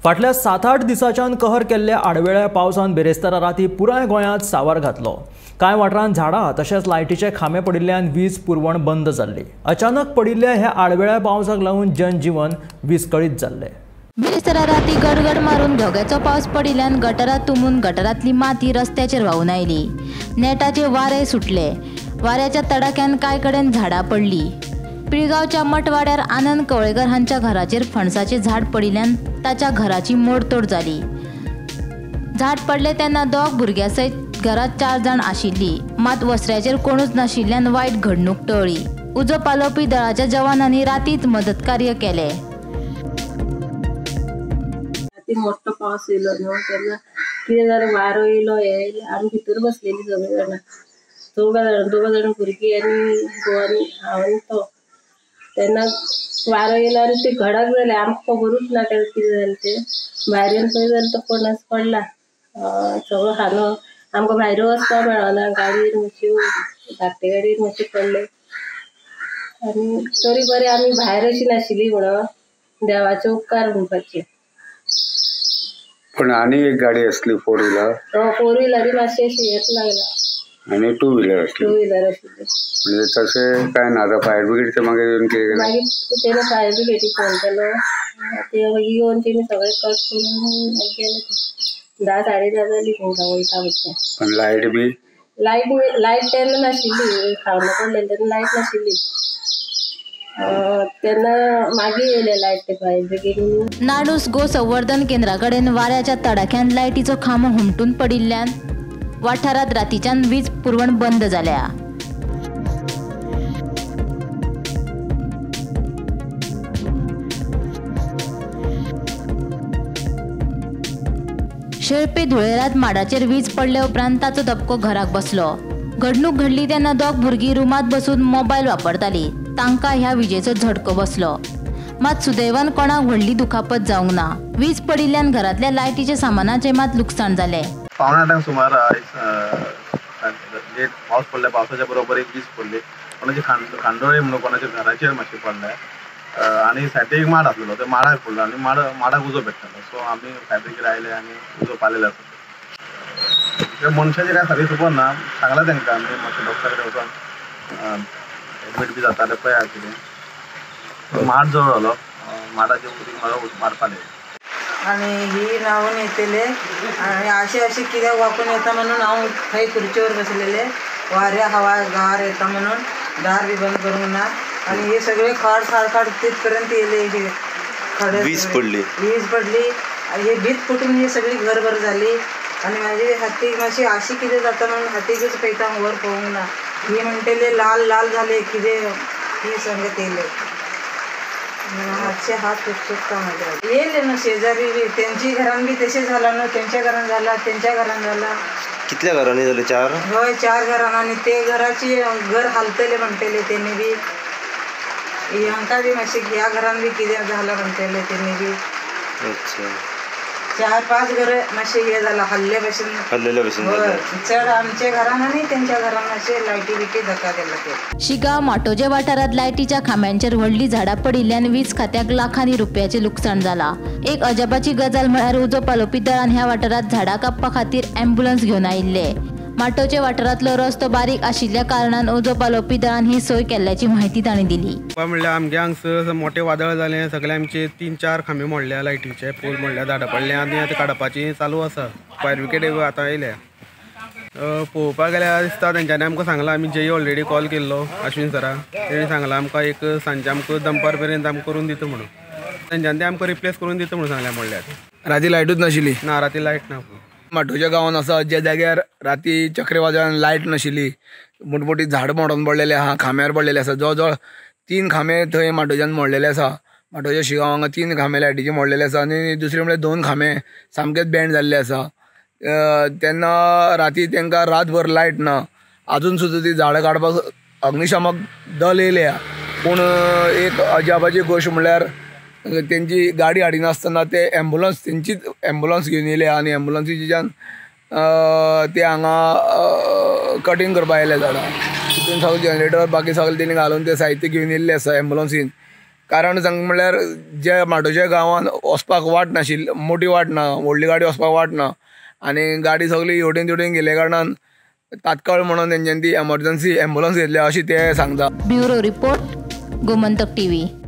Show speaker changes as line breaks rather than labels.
फाटल्या 7-8 दिसांच्यान कहर केल्ल्या आडवेळ्या पावसान बिरेस्तारा राती पुराय गोंयांत सावर घातलो। कांय वाठारांत झाडां तशेंच लायटीचे खांबे पडिल्ल्यान वीज पुरवण बंद जाल्ली। अचानक पडिल्ल्या ह्या आडवेळ्या पावसाक लागून जनजीवन विस्कळीत जाल्लें।
बिरेस्तारा राती गडगड मारून धोग्याचो पावस पडिल्ल्यान गटरां तुंबून गटरांतली माती रस्त्याचेर व्हांवून आयली। नेटाचे वारें सुटले। वाऱ्याच्या तडाख्यान कांय कडेन झाडां पडली। पिळगांवच्या मठवाड्यार आनंद कवळेकर हांच्या घराचेर फणसाचें झाड पडिल्ल्यान ताच्या घराची मोडतोड जाली। झाड पडले तेन्ना दोग भुरग्यां सयत घरांत 4 जाण आशिल्ली, मात वसऱ्याचेर कोणूच नाशिल्ल्यान वायट घडणूक टळ्ळी। उजो पालोवपी दळाच्या जवानांनी रातीच मदतकार्य केलें।
मोठो पावस येयलो न्हू तेन्ना कितें जालें, वारो येयलो, हे आमी भितर बसलेली सगळीं जाणां, चौगां जाणां, दोगां जाणां भुरगीं आनी घोव आनी हांव आनी तो। तेन्ना वारो येयलो आनी ते घडक जालें, आमकां खबरूच ना तें कितें जालें तें। भायर येवन पळय जाल्यार तो पणस पडला, सगळो खालो, आमकां भायर वचपाक मेळना, गाडयेर मातशी धाकटे गाडयेर मातशें पडलें आनी तरी बरें आमी भायर अशी नाशिल्ली म्हणून देवाचे उपकार म्हणपाचे।
पण आनी एक गाडी असली फोर व्हीलर,
फोर व्हीलरी मातशी अशी हेच लागला
आनी टू व्हीलर असली,
टू व्हीलर आशिल्ली।
म्हणजे तशें काय ना, आतां फायर ब्रिगेडचे मागीर येवन कितें केलें?
मागीर तेणें फायर ब्रिगेडीक फोन केलो, ते मागीर येवन तेणी सगळें कट करून गेले। 10 साडे 10 जाली तेंकां वयता वयता।
पण लायट बी
लायट लायट तेन्ना नाशिल्ली, खांबो पडलेले तेन्ना लायट नाशिल्ली, तेन्ना मागीर येयले लायट ते फायर ब्रिगेडीन।
नाडूस गो संवर्धन केंद्रा कडेन वाऱ्याच्या तडाख्यान लायटीचो खांबो हुमटून पडिल्ल्यान वाठारांत रातीच्यान वीज पुरवण बंद जाल्या। शेळपे धुळेरात माडाचेर वीज पडले उपरांत ताचो धपको घराक बसलो। घडणूक घडली तेन्ना दोग भुरगीं रुमांत बसून मोबायल वापरताली, तांकां ह्या विजेचो झटको बसलो। मात सुदैवान कोणाक व्हडली दुखापत जावंक ना। वीज पडिल्ल्यान घरांतल्या लायटीच्या सामानाचें मात लुकसाण जालें।
7:45 सुमार लेट पावस पडले, पावसाच्या बरोबर एक वीज पडली, कोणाची खांडोळे म्हणून कोणाच्या घराचेर मातशें पडलें आनी सायडीक एक माड आसलेलो, ते माडाक पडलो आनी माडाक उजो पेट्टालो। सो आमी फायर ब्रिगेड आयले आनी उजो पालयलो आसा। मनशाचें कांय सारकें खबर ना, सांगलां तांकां आमी मातशें डॉक्टरा कडेन वचोन एडमीट बी जाताले पळया कितें। माड जवळ जालो, माडाचें उदीक म्हाका मारपालें
आनी ही न्हांवन येतले आनी अशें अशें कित्याक वाकून येता म्हणून हांव थंय खुर्चेवर बसलेले, वाऱ्या हवा गार येता म्हणून दार बी बंद करूंक ना आनी हे सगळे खाड खाड खाड तितपर्यंत येयले। हे खडे
वीज पडली,
वीज पडली आनी हे भीत फुटून ही सगळी घरभर जाली आनी म्हाजी हातीक मातशी अशी कितें जाता म्हणून हातीकच पळयता, वर पळोवंक ना। ही म्हणटले लाल लाल जाले कितें ही सांगत येयले, हातचे हात चुकता माझ्या। येयले ना शेजारी बी, त्यांची घरान बी तशें झालं ना, त्यांच्या घरान झाला, त्यांच्या घरान झाला।
कितल्या घरांनी झाले? 4?
हय, 4 घरान। आनी ते घराची घर हालतले म्हणटले तेणी बी, हांकां बी मातशें ह्या घरान बी कितें झालं म्हणटले तेणी बी।
अच्छा,
4-5 घर मातशें हे झालं, हल्ले भशेन,
हल्लेले भशेन।
चड आमच्या घरान आनी तेंच्या घरान मातशें लायटी बिटी धक्का गेला ते।
शिगांव माटोजे वाठारांत लायटीच्या खांब्यांचेर व्हडली झाडां पडिल्ल्यान वीज खात्याक लाखांनी रुपयाचें लुकसाण जालां। एक अजापाची गजाल म्हळ्यार उजो पालोवपी दळान ह्या वाठारांत झाडां कापपा खातीर ॲम्ब्युलन्स घेवन आयिल्ले। माटोजे वाठारांतलो रस्तो बारीक आशिल्ल्या कारणान उजो पालोवपी दळान ही सोय केल्ल्याची म्हायती तांणी दिली।
म्हणल्यार आमगे हांगसर मोठे वादळ जालें, सगळे आमचे 3-4 खांबे मोडल्या, लायटीचे पोल मोडल्या, झाडां पडल्या आनी आतां काडपाची चालू आसा। फायर ब्रिगेड आतां येयल्या। पळोवपाक गेल्यार दिसता तेंच्यांनी आमकां सांगलां, आमी जेई ऑलरेडी कॉल केल्लो अश्विन सराक, तेणी सांगलां आमकां एक सांजचे आमकां दनपार पर्यंत आमकां करून दिता म्हणून, तेंच्यांनी ते आमकां रिप्लेस करून दिता म्हणून सांगलें। म्हणल्यार
राती लायटूच नाशिल्ली
ना, राती लायट ना।
माटोच्या गांवांत आसा ज्या जाग्यार राती चक्रीवादळान लायट नाशिल्ली, मोठी मोठी झाडां मोडून पडलेले आहा, खांब्यार पडलेले आसा। जवळ जवळ 3 खांबे थंय माटोच्यान मोडलेले आसा, माटोच्या शिगांव हांगा 3 खांबे लायटीचे मोडलेले आसा आनी दुसरे म्हणल्यार 2 खांबे सामकेच बँड जाल्ले आसा। तेन्ना राती तांकां रातभर लायट ना, आजून सुद्दां ती झाडां काडपाक अग्निशामक दल येयल्या, पूण एक अजापाची गोश्ट म्हणल्यार तेंची गाडी हाडिनासतना ते एम्बुलन्स, तेंचीच एम्बुलन्स घेवन येयल्या आनी एम्बुलन्सीच्यान ते हांगा कटींग करपाक आयले झाडां, तितून सगळें जनरेटर बाकी सगळें तेणी घालून ते साहित्य घेवन येयल्लें आसा एम्बुलन्सीन। कारण सांग म्हणल्यार जे माटोच्या गांवांत वचपाक वाट नाशिल्ली, मोठी वाट ना, व्हडली गाडी वचपाक वाट ना आनी गाडी सगळी हेवटेन तेवटेन गेल्ल्या कारणान तात्काळ म्हणून तेंच्यांनी ती एमर्जन्सी एम्बुलन्स घेतल्या अशी ते सांगता.
Bureau report, Gomantak TV.